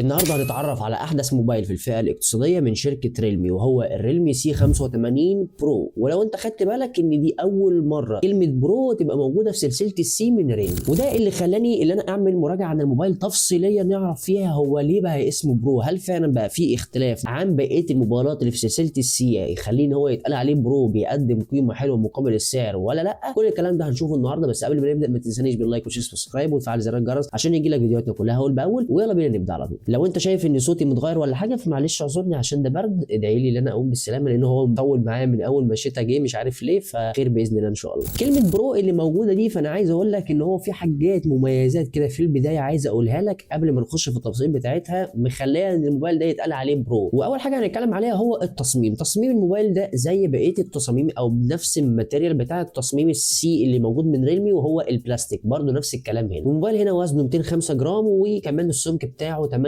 النهارده هنتعرف على احدث موبايل في الفئة الاقتصادية من شركة ريلمي، وهو الريلمي سي 85 برو. ولو انت خدت بالك ان دي اول مرة كلمة Pro تبقى موجودة في سلسلة ال C من ريلمي، وده اللي خلاني اللي انا اعمل مراجعه عن الموبايل تفصيلية نعرف فيها هو ليه بقى اسمه Pro، هل فعلا بقى فيه اختلاف عن بقية الموبايلات اللي في سلسلة ال C يخليه ان هو يتقال عليه Pro، بيقدم قيمة حلوة مقابل السعر ولا لا؟ كل الكلام ده هنشوفه النهارده. بس قبل ما نبدا ما تنسانيش بال like و share subscribe وتفعل زر الجرس عشان يجي لك فيديوهاتنا كلها اول باول. ويلا بينا نبدا على طول. لو انت شايف ان صوتي متغير ولا حاجة فمعلش اعذرني عشان ده برد، ادعي لي ان انا اقوم بالسلامة لان هو مطول معايا من اول ما الشتا جه مش عارف ليه، فخير باذن الله ان شاء الله. كلمة Pro اللي موجودة دي فانا عايز اقول لك ان هو في حاجات مميزات كده في البداية عايز اقولها لك قبل ما نخش في التفاصيل بتاعتها مخليها ان الموبايل ده يتقال عليه Pro. واول حاجة هنتكلم عليها هو التصميم. تصميم الموبايل ده زي بقية التصاميم او بنفس ال material بتاع التصميم ال C اللي موجود من ريلمي وهو البلاستيك، برده نفس الكلام هنا. الموبايل هنا وزنه 205 جرام وكمان السمك بتاعه 8.1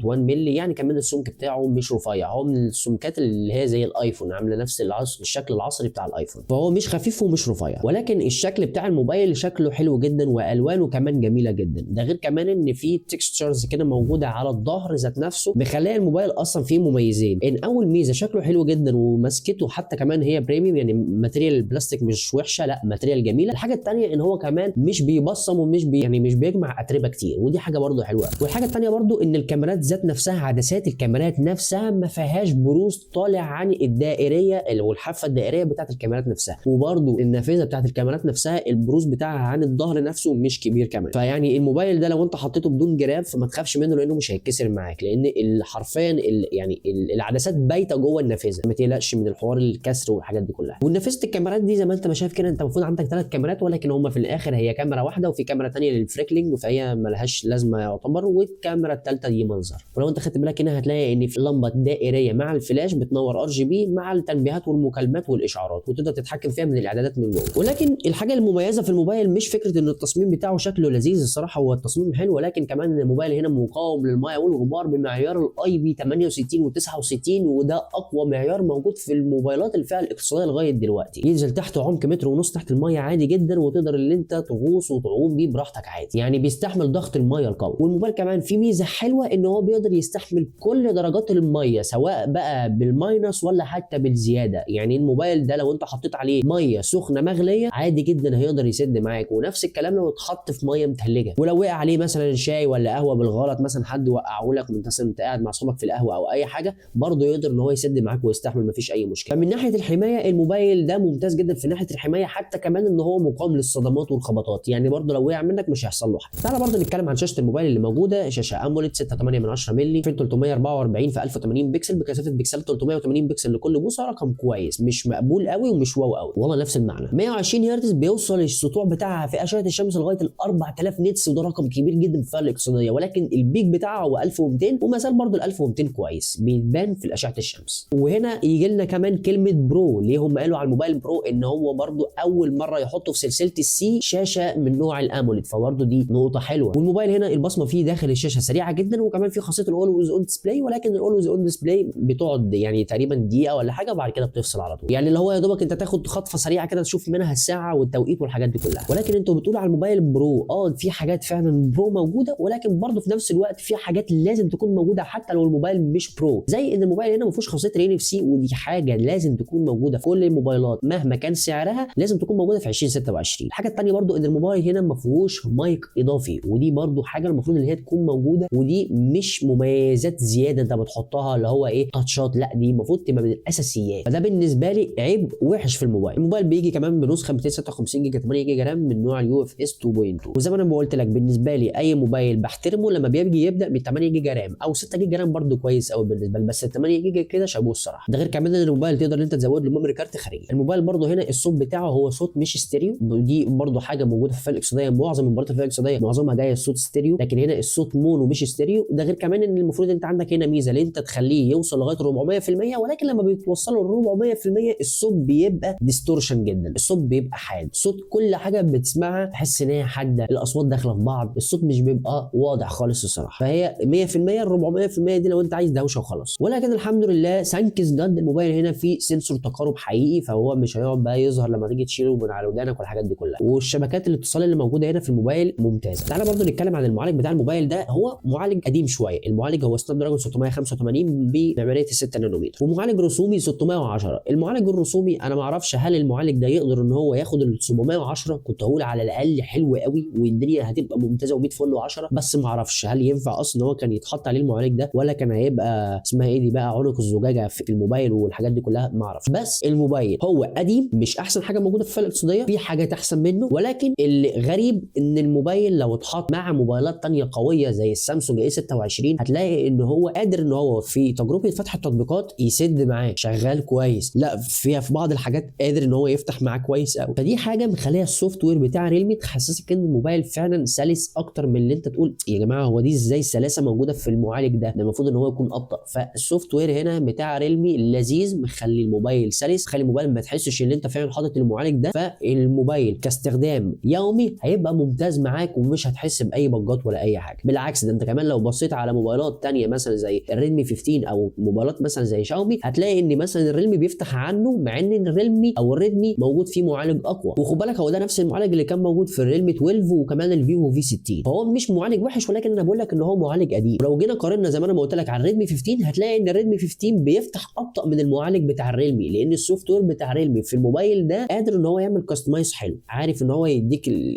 مللي، يعني كمان السمك بتاعه مش رفيع، هو من السمكات اللي هي زي الايفون، عامله نفس الشكل العصري بتاع الايفون، فهو مش خفيف ومش رفيع، ولكن الشكل بتاع الموبايل شكله حلو جدا والوانه كمان جميلة جدا. ده غير كمان ان في textures كده موجودة على الظهر ذات نفسه مخليه الموبايل اصلا فيه مميزين. ان اول ميزة شكله حلو جدا ومسكته حتى كمان هي premium، يعني material البلاستيك مش وحشة، لا material جميلة. الحاجة الثانية ان هو كمان مش بيبصم ومش يعني مش بيجمع اتربه كتير، ودي حاجة برده حلوة. والحاجة الثانية برده ان الكاميرات ذات نفسها، عدسات الكاميرات نفسها ما فيهاش بروز طالع عن الدائريه والحافه الدائريه بتاعت الكاميرات نفسها، وبرده النافذة بتاعت الكاميرات نفسها البروز بتاعها عن الظهر نفسه مش كبير كمان. فيعني الموبايل ده لو انت حطيته بدون جراب فما تخافش منه لانه مش هيتكسر معاك، لان حرفيا يعني العدسات بايته جوه النافذة، ما تقلقش من الحوار الكسر والحاجات دي كلها. ونافذه الكاميرات دي زي ما انت ما شايف كده انت المفروض عندك 3 كاميرات، ولكن هم في الاخر هي كاميرا واحدة وفي كاميرا ثانية لل freaking فهي ملهاش لازمه يعتبر، والكاميرا الثالثة دي منظر. ولو انت خدت بالك هنا هتلاقي ان في لمبة دائريه مع الفلاش بتنور RGB مع التنبيهات والمكالمات والاشعارات، وتقدر تتحكم فيها من الاعدادات من جوه. ولكن الحاجة المميزة في الموبايل مش فكرة ان التصميم بتاعه شكله لذيذ، الصراحة هو التصميم حلو، ولكن كمان الموبايل هنا مقاوم للمية والغبار بمعيار ال IP 68 و69، وده اقوى معيار موجود في الموبايلات الفئة الاقتصادية لغاية دلوقتي. ينزل تحت عمق متر ونص تحت المية عادي جدا، وتقدر ان انت تغوص وتعوم بيه براحتك عادي، يعني بيستحمل ضغط المية القوي. والموبايل كمان فيه ميزة حلوة ان هو بيقدر يستحمل كل درجات المية سواء بقى بال minus ولا حتى بالزيادة. يعني الموبايل ده لو انت حطيت عليه مية سخنة مغليه عادي جدا هيقدر يسد معاك، ونفس الكلام لو اتحط في مية متلجه. ولو وقع عليه مثلا شاي ولا قهوة بالغلط، مثلا حد وقعه لك وانت مثلا انت قاعد مع اصحابك في القهوة او اي حاجة، برضه يقدر ان هو يسد معاك ويستحمل، مفيش اي مشكلة. فمن ناحية الحماية الموبايل ده ممتاز جدا في ناحية الحماية، حتى كمان ان هو مقاوم للصدمات والخبطات، يعني برضه لو وقع منك مش هيحصل له حاجة. تعالى برضه نتكلم عن شاشة الموبايل اللي موجودة، شاشة AMOLED 6.8 مللي 2344 في 1080 بكسل بكثافة بكسل 380 بكسل لكل بوصه، رقم كويس مش مقبول قوي ومش wow قوي والله نفس المعنى. 120 هرتز بيوصل السطوع بتاعها في اشعه الشمس لغاية ال 4000 nits، وده رقم كبير جدا في الفئة الاقتصادية، ولكن ال peak بتاعها هو 1200، وما زال برضه ال 1200 كويس بيتبان في اشعه الشمس. وهنا يجي لنا كمان كلمة Pro، ليه هم قالوا على الموبايل Pro؟ ان هو برضه اول مرة يحطوا في سلسلة ال C شاشة من نوع ال AMOLED، فبرضه دي نقطة حلوة. والموبايل هنا البصمة فيه داخل الشاشة سريعة جدا، وكمان في خاصية ال always on display، ولكن ال always on display بتقعد يعني تقريبا دقيقة ولا حاجة وبعد كده بتفصل على طول، يعني اللي هو يا دوبك انت تاخد خطفه سريعة كده تشوف منها الساعة والتوقيت والحاجات دي كلها. ولكن انتوا بتقولوا على الموبايل Pro، في حاجات فعلا Pro موجودة، ولكن برضه في نفس الوقت في حاجات لازم تكون موجودة حتى لو الموبايل مش Pro، زي ان الموبايل هنا ما فيهوش خاصية ال NFC، ودي حاجة لازم تكون موجودة في كل الموبايلات مهما كان سعرها، لازم تكون موجودة في 2026. الحاجة الثانية برضه ان الموبايل هنا ما فيهوش مايك اضافي، ودي برضه حاجة المفروض ان هي تكون موجودة، ودي مش مميزات زيادة انت بتحطها اللي هو ايه touch ات، لا دي المفروض تبقى من الاساسيات. فده بالنسبة لي عيب وحش في الموبايل. الموبايل بيجي كمان بنسخه 256 جيجا 8 جيجا RAM من نوع ال UFS 2.2، وزي ما انا قلت لك بالنسبة لي اي موبايل بحترمه لما بيجي يبدا ب 8 جيجا RAM او 6 جيجا RAM برده كويس قوي بالنسبة لي، بس 8 جيجا كده شابوه الصراحة. ده غير كمان ان الموبايل تقدر ان انت تزود له memory card خارجي. الموبايل برده هنا الصوت بتاعه هو صوت مش ستيريو، دي برده حاجة موجودة في الفئة الاقتصادية، معظم الموبايلات الفئة الاقتصادية معظمها جاية الصوت ستيريو، لكن هنا الصوت mono مش ستيريو. ده غير كمان ان المفروض انت عندك هنا ميزة اللي انت تخليه يوصل لغاية 400%، ولكن لما بتوصله ل 400% الصوت بيبقى distortion جدا، الصوت بيبقى حاد، صوت كل حاجة بتسمعها تحس ان هي حادة، الاصوات داخله في بعض، الصوت مش بيبقى واضح خالص الصراحة. فهي 100% ال 400% دي لو انت عايز دوشه وخلاص. ولكن الحمد لله thanks God الموبايل هنا فيه sensor تقارب حقيقي، فهو مش هيقعد بقى يظهر لما تيجي تشيله من على ودانك والحاجات دي كلها. والشبكات الاتصال اللي موجودة هنا في الموبايل ممتازة. تعالى برضو نتكلم عن المعالج بتاع الموبايل ده. هو معالج قديم قديم شوية. المعالج هو Snapdragon 685 بمعماريه 6 نانومتر، ومعالج رسومي 610. المعالج الرسومي انا ما اعرفش هل المعالج ده يقدر ان هو ياخد ال 710، كنت هقول على الاقل حلو قوي والدنيا هتبقى ممتازة و100 فل و10، بس ما اعرفش هل ينفع اصلا ان هو كان يتحط عليه المعالج ده ولا كان هيبقى اسمها ايه دي بقى عنق الزجاجة في الموبايل والحاجات دي كلها، ما اعرفش. بس الموبايل هو قديم، مش احسن حاجة موجودة في الفئة الاقتصادية، في حاجات احسن منه، ولكن اللي غريب ان الموبايل لو اتحط مع موبايلات تانية قوية زي السامسونج A 26 هتلاقي ان هو قادر ان هو في تجربه فتح التطبيقات يسد معاه، شغال كويس، لا فيها في بعض الحاجات قادر ان هو يفتح معاه كويس قوي. فدي حاجة مخليها ال software بتاع ريلمي تحسسك ان الموبايل فعلا سلس اكتر من اللي انت تقول يا جماعة هو دي ازاي سلاسة موجودة في المعالج ده، ده المفروض ان هو يكون ابطا. فال software هنا بتاع ريلمي لذيذ، مخلي الموبايل سلس، مخلي الموبايل ما تحسش ان انت فعلا حاطط المعالج ده. فالموبايل كاستخدام يومي هيبقى ممتاز معاك ومش هتحس باي بجات ولا اي حاجة. بالعكس ده انت كمان لو بصيت على موبايلات تانية مثلا زي الريدمي 15 او موبايلات مثلا زي شاومي هتلاقي ان مثلا الريلمي بيفتح عنه، مع ان الريلمي او الريدمي موجود فيه معالج اقوى. وخد بالك هو ده نفس المعالج اللي كان موجود في الريلمي 12 وكمان الفيفو V 60، فهو مش معالج وحش، ولكن انا بقول لك ان هو معالج قديم. ولو جينا قارنا زي ما انا ما قلت لك على الريدمي 15 هتلاقي ان الريدمي 15 بيفتح ابطا من المعالج بتاع الريلمي، لان ال software بتاع ريلمي في الموبايل ده قادر ان هو يعمل customize حلو، عارف ان هو يديك ال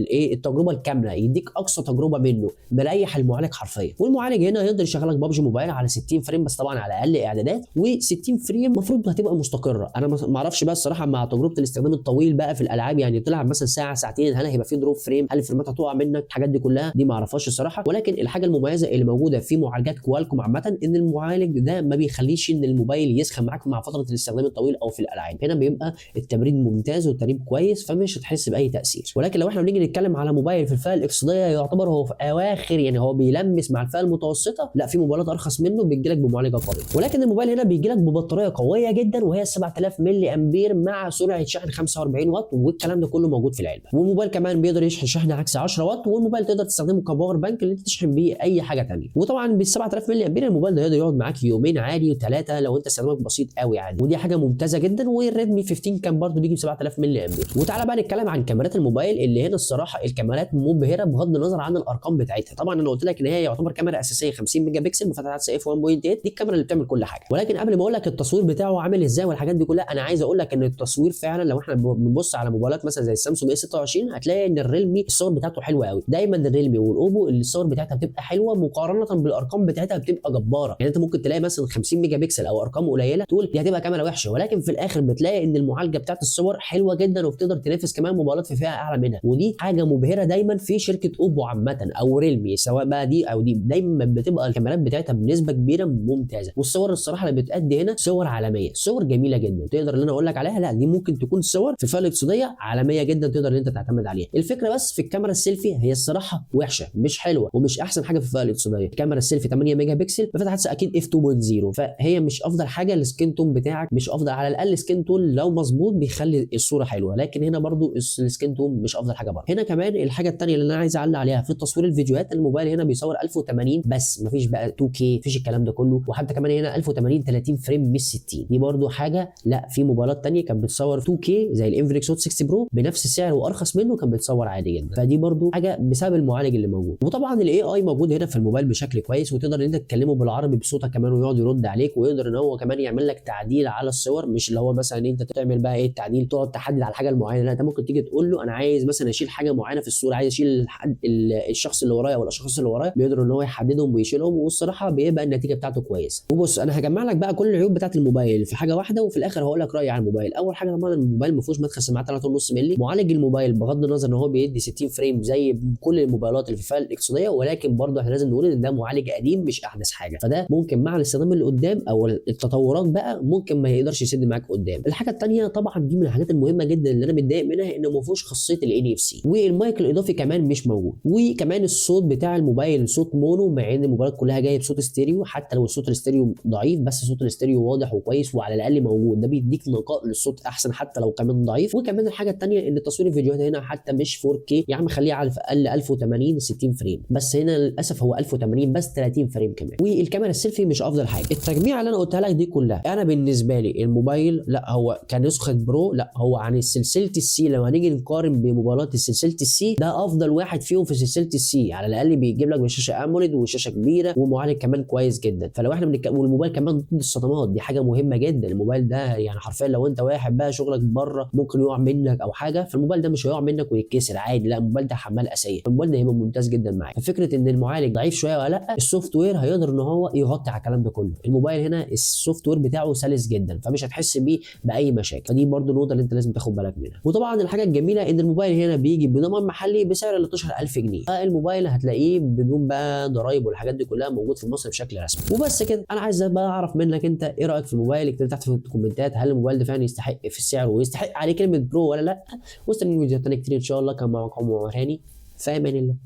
ايه التجربة الكاملة، يديك اقصى تجربه منه، مريح المعالج حرفيا. والمعالج هنا يقدر يشغلك بابجي موبايل على 60 frame بس طبعا على اقل اعدادات، و60 frame المفروض هتبقى مستقره. انا ما اعرفش بقى الصراحة مع تجربه الاستخدام الطويل بقى في الالعاب، يعني تلعب مثلا ساعة ساعتين هل هيبقى في drop frame، هل الفريمات هتقع منك، الحاجات دي كلها دي ما اعرفهاش الصراحة. ولكن الحاجة المميزة اللي موجودة في معالجات كوالكوم عامة ان المعالج ده ما بيخليش ان الموبايل يسخن معاك مع فترة الاستخدام الطويل او في الالعاب، هنا بيبقى التبريد ممتاز والتبريد كويس، فمش هتحس باي تاثير. ولكن لو احنا بنيجي نتكلم على موبايل في الفئة الاقتصادية يعتبر هو في اواخر، يعني هو بيلمس مع الفئة المتوسطة، لا في موبايلات ارخص منه بتجيلك بمعالج قوي. ولكن الموبايل هنا بيجيلك ببطاريه قوية جدا وهي 7000 ملي امبير مع سرعة شحن 45 واط، والكلام ده كله موجود في العلبة. والموبايل كمان بيقدر يشحن شحن عكسي 10 واط، والموبايل تقدر تستخدمه ك power bank اللي انت تشحن بيه اي حاجة ثانية. وطبعا بال 7000 ملي امبير الموبايل ده يقدر يقعد معاك يومين عادي وثلاثة لو انت استخدامك بسيط قوي عادي، ودي حاجة ممتازة جدا. والريدمي 15 كان برضه بيجي ب 7000 ملي امبير. وتعالى بقى نتكلم عن كاميرات الموبايل اللي هنا الصراحة الكاميرات مبهرة بغض النظر عن الارقام بتاعتها. طبعا انا قلت لك ان هي يعتبر كاميرا اساسية 50 ميجا بكسل بفتحه عدسة f 1.8، دي الكاميرا اللي بتعمل كل حاجة. ولكن قبل ما اقول لك التصوير بتاعه عامل ازاي والحاجات دي كلها، انا عايز اقول لك ان التصوير فعلا لو احنا بنبص على موبايلات مثلا زي السامسونج A 26 هتلاقي ان الريلمي الصور بتاعته حلوة قوي. دايما الريلمي والاوبو الصور بتاعتها بتبقى حلوة مقارنة بالارقام بتاعتها بتبقى جبارة. يعني انت ممكن تلاقي مثلا 50 ميجا بكسل او ارقام قليله تقول دي هتبقى كاميرا وحشة، ولكن في الاخر بتلاقي ان المعالجة بتاعت الصور حلوة جدا وبتقدر تنافس كمان موبايلات في فئة اعلى منها. ودي حاجة مبهرة دايما في شركة اوبو عامة او ريلمي، سواء بقى دي او دي، دايما بتبقى الكاميرات بتاعتها بنسبة كبيرة ممتازة. والصور الصراحة اللي بتأدي هنا صور عالمية، صور جميلة جدا، تقدر اللي انا اقول لك عليها لا دي ممكن تكون صور في الفئة الاقتصادية عالمية جدا تقدر ان انت تعتمد عليها. الفكرة بس في الكاميرا السيلفي هي الصراحة وحشة، مش حلوة ومش احسن حاجة في الفئة الاقتصادية. الكاميرا السيلفي 8 ميجا بكسل بفتحه عدسة اكيد f 2.0، فهي مش افضل حاجة. ال skin tone بتاعك مش افضل، على الاقل skin tone لو مظبوط بيخلي الصورة حلوة، لكن هنا برضو ال skin tone مش افضل حاجة برضو. هنا كمان الحاجة الثانية اللي انا عايز اعلق عليها في تصوير الفيديوهات، الموبايل هنا بيصور 1080 بس، مفيش بقى 2K، مفيش الكلام ده كله. وحتى كمان هنا 1080 30 frame مش 60، دي برضو حاجة لا في موبايلات تانية كانت بتصور 2K زي الانفينكس هوت 60 برو بنفس السعر وارخص منه كان بيتصور عادي جدا، فدي برضو حاجة بسبب المعالج اللي موجود. وطبعا ال AI موجود هنا في الموبايل بشكل كويس، وتقدر ان انت تكلمه بالعربي بصوتك كمان ويقعد يرد عليك، ويقدر ان هو كمان يعمل لك تعديل على الصور، مش اللي هو مثلا انت تعمل بقى ايه التعديل تقعد تحدد على الحاجة المعينة، لا انت ممكن تيجي تقول له انا عايز مثلا اشيل حاجة معينة في الصورة، عايز اشيل الشخص اللي ورايا او الاشخاص اللي ورايا، بيقدر ان هو يحددهم ويشيلهم، والصراحة بيبقى النتيجة بتاعته كويسة. وبص انا هجمع لك بقى كل العيوب بتاعت الموبايل في حاجة واحدة، وفي الاخر هقول لك رايي على الموبايل. اول حاجة طبعا الموبايل ما فيهوش مدخل سماعات 3.5 مللي. معالج الموبايل بغض النظر ان هو بيدي 60 frame زي كل الموبايلات اللي في الفئة الاقتصادية، ولكن برضه احنا لازم نقول ان ده معالج قديم مش احدث حاجة، فده ممكن مع الاستخدام اللي قدام او التطورات بقى ممكن ما يقدرش يسد معاك قدام. الحاجة الثانية طبعا دي من الحاجات المهمة جدا اللي انا متضايق منها، انه ما فيهوش خاصية ال NFC، والمايك الاضافي كمان مش موجود، وكمان الصوت بتاع الموبايل صوت mono، مع ان الموبايلات كلها جاية بصوت ستيريو، حتى لو الصوت الستيريو ضعيف بس صوت الستيريو واضح وكويس وعلى الاقل موجود، ده بيديك نقاء للصوت احسن حتى لو كمان ضعيف. وكمان الحاجة الثانية ان تصوير الفيديوهات هنا حتى مش 4K، يا عم خليه على الاقل 1080 60 frame، بس هنا للاسف هو 1080 بس 30 frame كمان. والكاميرا السيلفي مش افضل حاجة. التجميع اللي انا قلتها لك دي كلها، انا بالنسبة لي الموبايل لا هو كنسخه Pro، لا هو عن سلسلة ال C، لو هنيجي نقارن بموبايلات سلسلة ال C ده افضل واحد فيهم في سلسلة ال C، على الاقل بيجيب لك بشاشة شاشة AMOLED وشاشه كبيرة ومعالج كمان كويس جدا. فلو احنا بنتكلم، والموبايل كمان ضد الصدمات، دي حاجة مهمة جدا. الموبايل ده يعني حرفيا لو انت واحد بقى شغلك بره ممكن يقع منك او حاجة، فالموبايل ده مش هيقع منك ويتكسر عادي، لا الموبايل ده حمال اسيه، الموبايل ده هيبقى ممتاز جدا معاك. ففكره ان المعالج ضعيف شوية ولا لا، ال software هيقدر ان هو يغطي على الكلام ده كله. الموبايل هنا ال software بتاعه سلس جدا، فمش هتحس بيه باي مشاكل. فدي برده النقطة اللي انت لازم تاخد بالك منها. وطبعا الحاجة الجميلة ان الموبايل هنا بيجي بضمان محلي بسعر 13000 جنيه. الموبايل هتلاقيه بدون بقى ضرايب والحاجات دي كلها، موجود في مصر بشكل رسمي. وبس كده، انا عايز بقى اعرف منك انت ايه رايك في الموبايل. اكتب تحت في الكومنتات هل الموبايل ده فعلا يستحق في السعر ويستحق عليه كلمة Pro ولا لا. واستنوني فيديوهات تانية كتير ان شاء الله. كان معكم عمر هاني، في امان الله.